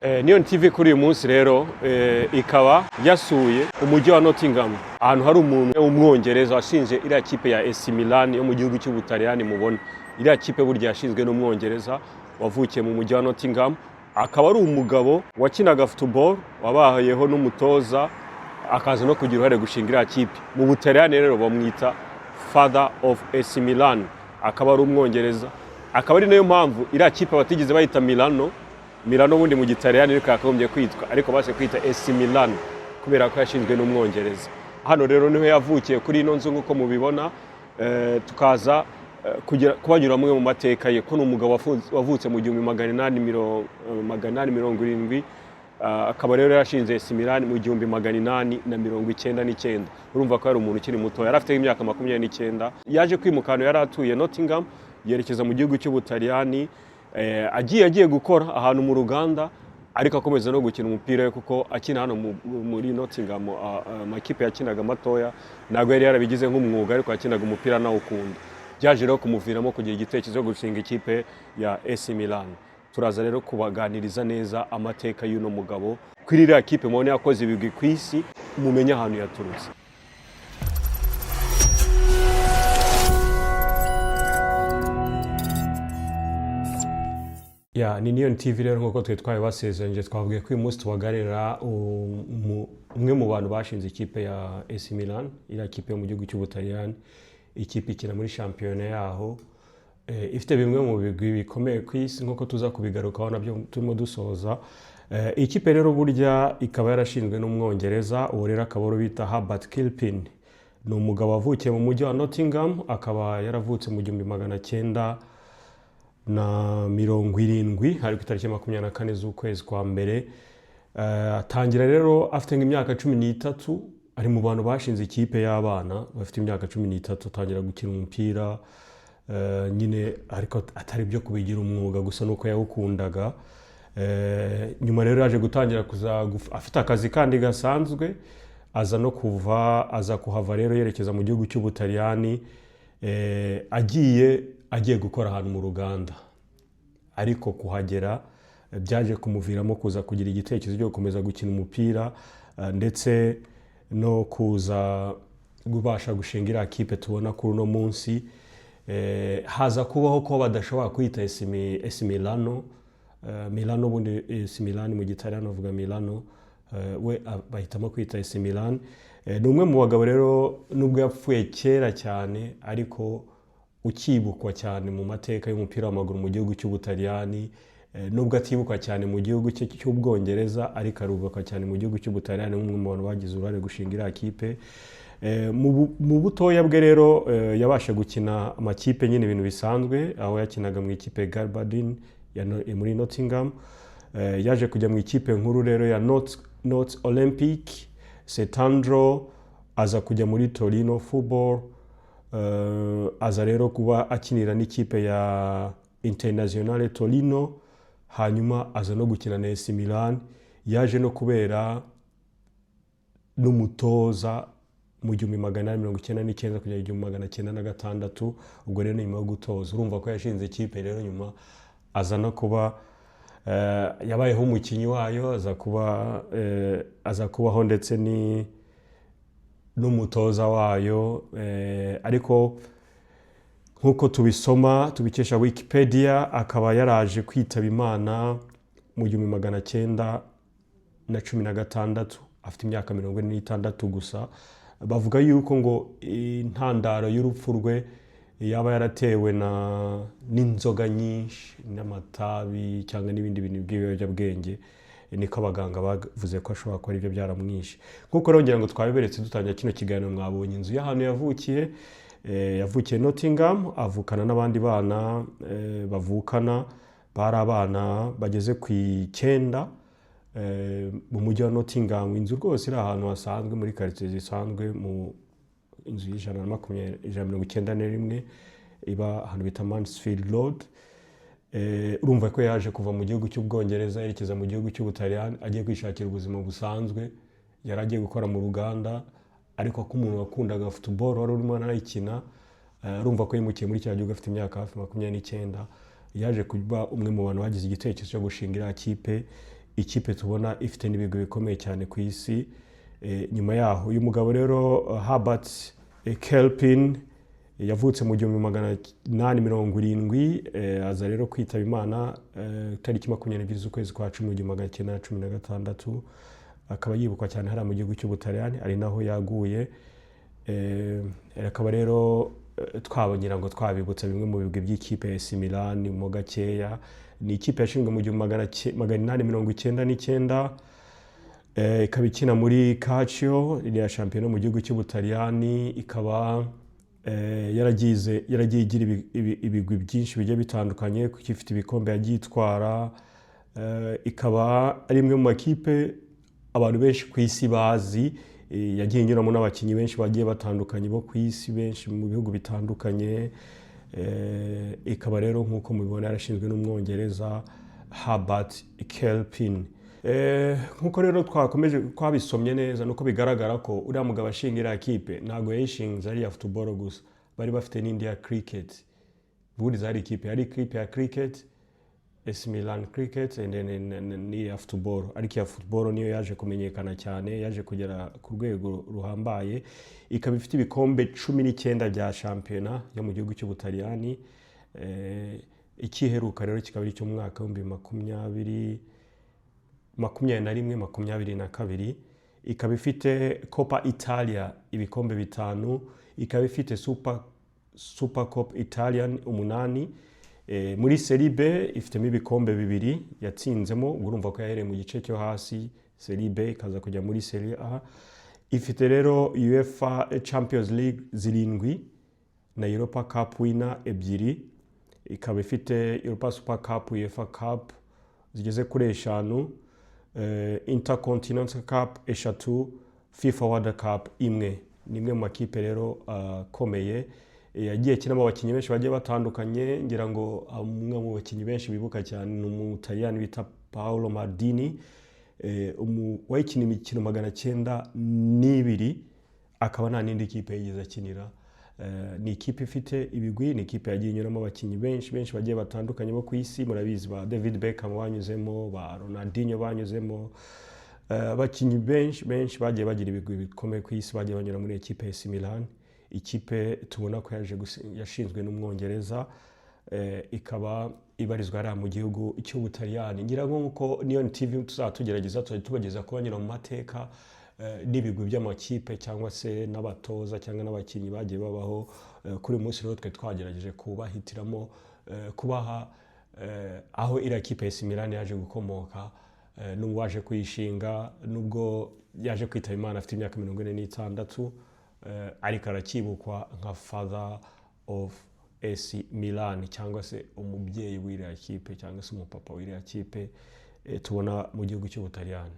Nion TV kuri uyu munsi rero ikaba yasuye umujyi wa Nottingham, ahantu hari umuntu w'Umwongereza washinze iriya kipe ya AC Milan yo mu gihugu cy'Ubutaliyani. Mubona iriya kipe burya yashinzwe n'Umwongereza wavukiye mu mujyi wa Nottingham, akaba ari umugabo wakinaga football, wabayeho n'umutoza, akaza no kugira uruhare gushinga iriya kipe. Mu Butaliyani rero bamwita "Father of AC Milan", akaba ari Umwongereza, akaba ari nayo mpamvu iriya kipe batigeze bayita Milano. Milano ubundi mu Gitaliyani ariko yakagombye kwitwa, ariko base kwita AC Milan kubera ko yashinzwe n'Umwongereza. Hano rero niho yavukiye, kuri ino nzu nk'uko mubibona. Tukaza kugira kubanyura amwe mu mateka ye, ko ni umugabo wavutse mu 1870, akaba rero yarashinze AC Milan mu 1899. Urumva ko yari umuntu ukiri muto, yari afite imyaka 29. Yaje kwimuka ahantu yari atuye Nottingham, yerekeza mu gihugu cy'Ubutaliyani, agiye gukora ahantu mu ruganda, ariko akomeza no gukina umupira we, kuko akina hano muri Nottingham amakipe yakinaga matoya, ntabwo yari yarabigize nk'umwuga, ariko yakinaga umupira nawukunda. Byaje rero kumuviramo kugira igitekerezo cyo gushinga ikipe ya AC Milan. Turaza rero kubaganiriza neza amateka y'uno mugabo kuri iriya kipe mubona yakoze ibigwi ku isi, mumenye ahantu yaturutse. Ya, ni Nion TV rero. Nk'uko twari twabibasezeranyije, twavuye ko uyu munsi tubaganirira umwe mu bantu bashinze ikipe ya AC Milan, iriya kipe yo mu gihugu cy'Ubutaliyani, ikipe ikina muri shampiyona yaho, ifite bimwe mu bigwi bikomeye ku isi, nk'uko tuza kubigarukaho nabyo turimo dusoza. Iyi kipe rero burya ikaba yarashinzwe n'Umwongereza. Uwo rero akaba ari bita Herbert Kilpin. Ni umugabo wavukiye mu mujyi wa Nottingham, akaba yaravutse mu 1970, hari ku itariki 24 z'ukwezi kwa mbere. Atangira rero afite nk'imyaka 13, ari mu bantu bashinze ikipe y'abana bafite imyaka 13. Atangira gukina umupira nyine, ariko atari ibyo kubigira umwuga gusa, nuko yawukundaga. Nyuma rero yaje gutangira kuza afite akazi kandi gasanzwe, aza no kuva, aza kuhava rero yerekeza mu gihugu cy'Ubutaliyani, agiye gukora ahantu mu ruganda. Ariko kuhagera byaje kumuviramo kuza kugira igitekerezo cyo gukomeza gukina umupira, ndetse no kuza kubasha gushinga iriya kipe tubona kuri uno munsi. Haza kubaho ko badashobora kwita AC Milano. Milano ubundi AC Milan mu Gitaliyani bavuga Milano, we bahitamo kwita AC Milan. Ni umwe mu bagabo rero, nubwo yapfuye kera cyane, ariko ukibukwa cyane mu mateka y'umupira w'amaguru mu gihugu cy'Ubutaliyani. Nubwo atibukwa cyane mu gihugu cye cy'Ubwongereza, ariko arubakwa cyane mu gihugu cy'Ubutaliyani nk'umwe mu bantu bagize uruhare gushinga iriya kipe. Mu butoya bwe rero yabasha gukina amakipe nyine, ibintu bisanzwe, aho yakinaga mu ikipe Garbadin ya muri Nottingham. Yaje kujya mu ikipe nkuru rero ya North Olympic Setandro, aza kujya muri Torino Football, aza rero kuba akinira n'ikipe ya Internazionale Torino, hanyuma aza no gukina na AC Milan. Yaje no kubera n'umutoza mu 1899 kugera 1906. Ubwo rero nyuma yo gutoza, urumva ko yashinze ikipe rero, nyuma aza no kuba yabayeho umukinnyi wayo, aza kubaho ndetse ni n'umutoza wayo. Ariko nk'uko tubisoma tubikesha Wikipedia, akaba yaraje kwitaba Imana mu 1916 afite imyaka 46 gusa. Bavuga yuko ngo intandaro y'urupfu rwe yaba yaratewe na n'inzoga nyinshi n'amatabi cyangwa n'ibindi bintu by'ibiyobyabwenge. Niko abaganga bavuze ko ashobora kuba aribyo byaramwishe. Nk'uko rero ngira ngo twabiberetse dutangira kino kiganiro, mwabonye inzu y'ahantu yavukiye. Yavukiye Nottingham, avukana n'abandi bana bavukana, bari abana bageze ku 9, mu mujyi wa Nottingham. Inzu rwose iri ahantu hasanzwe, muri karitsiye zisanzwe, mu inzu y'120, 191, iba ahantu bita Mansfield Road. Urumva ko yaje kuva mu gihugu cy'Ubwongereza yerekeza mu gihugu cy'Ubutaliyani, agiye kwishakira ubuzima busanzwe. Yari agiye gukora mu ruganda, ariko ko umuntu wakundaga football, wari urimo anayikina, urumva ko yimukiye muri kiriya gihugu afite imyaka hafi 29. Yaje kuba umwe mu bantu bagize igitekerezo cyo gushinga iriya kipe. Ikipe tubona ifite n'ibigwi bikomeye cyane ku isi. Nyuma yaho uyu mugabo rero, Herbert Kilpin, yavutse mu 1870, aza rero kwitaba Imana tariki 22 z'ukwezi kwa cumi 1916. Akaba yibukwa cyane hariya mu gihugu cy'Ubutaliyani, ari naho yaguye. Akaba rero twabagira ngo twabibutsa bimwe mu bigwi by'ikipe ya AC Milan mo gakeya. Ni ikipe yashinzwe mu 1899, ikaba ikina muri Calcio iriya shampiyona mu gihugu cy'Ubutaliyani. Ikaba yaragiye igira ibigwi byinshi bigiye bitandukanye, kuko ifite ibikombe yagiye itwara. Ikaba ari imwe mu makipe abantu benshi ku isi bazi, yagiye inyuramo n'abakinnyi benshi bagiye batandukanye bo ku isi, benshi mu bihugu bitandukanye. Ikaba rero, nk'uko mubibona, yarashinzwe n'Umwongereza Herbert Kilpin. Nk'uko rero twakomeje twabisomye neza, nuko bigaragara ko uriya mugabo ashinga iriya kipe ntabwo yayishinze ari iya football gusa, bari bafite n'indi ya cricket. Ubundi zari ikipe, yari ikipe ya cricket, AC Milan Cricket, and then n'iya football. Ariko iya football niyo yaje kumenyekana cyane, yaje kugera ku rwego ruhambaye. Ikaba ifite ibikombe 19 bya shampiyona yo mu gihugu cy'Ubutaliyani. Ikiheruka rero kikaba ari icy'umwaka w'2020-2021. Ikaba ifite Coppa Italia ibikombe bitanu, ikaba ifite Super Cup Italian umunani. Muri Serie B ifitemo ibikombe bibiri yatsinzemo. Ubwo urumva ko yahereye mu gice cyo hasi, Serie B, ikaza kujya muri Serie A. Ifite rero UEFA Champions League zirindwi na Europa Cup winner ebyiri. Ikaba ifite Europa Super Cup, UEFA Cup zigeze kuri eshanu, Intercontinental Cup eshatu, FIFA World Cup imwe. Ni imwe mu makipe rero akomeye. Yagiye akinamo abakinnyi benshi bagiye batandukanye. Ngira ngo umwe mu bakinnyi benshi bibuka cyane ni Umutaliyani bita Paolo Maldini, wayikina imikino 902, akaba nta n'indi kipe yigeze akinira. Ni ikipe ifite ibigwi, ni ikipe yagiye inyuramo abakinnyi benshi benshi bagiye batandukanye bo ku isi. Murabizi, ba David Beckham banyuzemo, ba Ronaldinho banyuzemo, abakinnyi benshi benshi bagiye bagira ibigwi bikomeye ku isi bagiye banyura muri ekipe ya AC Milan, ikipe tubona ko yaje yashinzwe n'Umwongereza, ikaba ibarizwa hariya mu gihugu cy'Ubutaliyani. Ngira ngo nk'uko Nion TV tuzaba tugerageza, tuzajya tubageza kubanyura mu mateka n'ibigwi by'amakipe cyangwa se n'abatoza cyangwa n'abakinnyi bagiye babaho. Kuri uyu munsi rero twe twagerageje kubahitiramo, kubaha aho iriya kipe ya AC Milan yaje gukomoka, n'ubu waje kuyishinga. Nubwo yaje kwitaba Imana afite imyaka 46, ariko aracyibukwa nka father of AC Milan, cyangwa se umubyeyi w'iriya kipe, cyangwa se umupapa w'iriya kipe tubona mu gihugu cy'Ubutaliyani.